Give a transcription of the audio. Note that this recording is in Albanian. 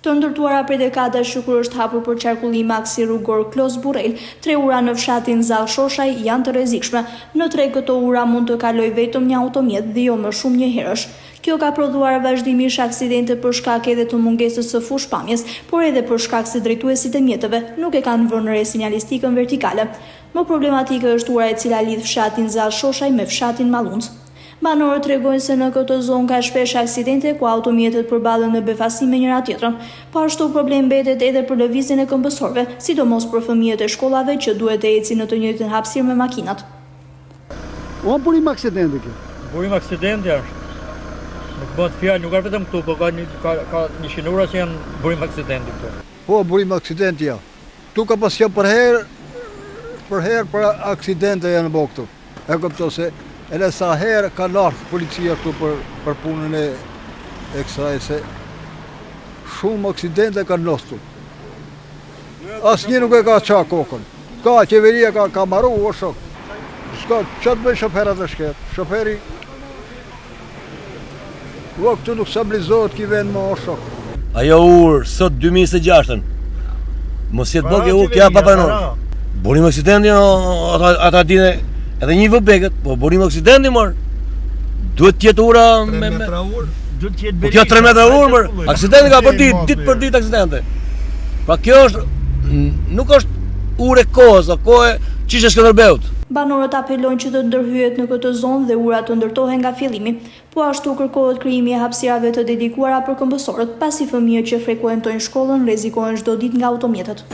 Të ndërtuara prej dekadash që kur është hapur për qarkullim aksi rrugor Klos-Burrel, tre ura në fshatin Zall Shoshaj janë të rrezikshme. Në tre këto ura mund të kalojë vetëm një automjet dhe jo më shumë njëherësh. Kjo ka prodhuar vazhdimisht aksidente për shkak edhe të mungesës së fushëpamjes, por edhe për shkak se drejtuesit e mjeteve nuk e kanë vënë re sinjalistikën vertikale. Më problematike është ura e cila lidh fshatin Zall Shoshaj me fshatin Mallunc. Banorët tregojnë se në këtë zonë ka shpesh aksidente ku automjetet përballen në befasi me njëra-tjetrën. Po ashtu problem mbetet edhe për lëvizjen e këmbësorëve, sidomos për fëmijët e shkollave që duhet të ecin në të njëjtën hapësirë me makinat. O burim aksidenti kjo. Burim aksidenti është. Nuk bëhet fjalë, nuk është vetëm këtu, po ka një ka ka 100 ura që janë burim aksidenti këtu. Po burim aksidenti ja. Këtu ka pas qenë përherë, përherë për aksidente janë bo këtu. E kupto se edhe sa herë ka ardhë policia këtu për, për punën e, e kësaj se shumë aksidente kanë ndodhë këtu. Asnjë nuk e ka ça kokën. Ka, qeveria ka, ka maru, o shok. S'ka, ça të bëjnë shoferat e shkretë? Shoferi Ua këtu nuk stabilizohet ky vend më o shok. Ajo urë sot 2026-ën. Mos jetë bërë kjo urë, kjo pa pranuar. Burim aksidenti, ata ata dinë edhe një vëbekët, po burim aksidenti mor. Duhet të jetë ura me me metra urë, duhet të jetë Po kjo 3 metra urë mor. Aksidenti ka për ditë, ditë për ditë aksidente. Pra kjo është nuk është urë e kohës, o kohë qysh e Skënderbeut. Banorët apelojnë që të ndërhyhet në këtë zonë dhe urat të ndërtohen nga fillimi. Po ashtu kërkohet krijimi i hapësirave të dedikuara për këmbësorët, pasi fëmijët që frekuentojnë shkollën rrezikohen çdo ditë nga automjetet.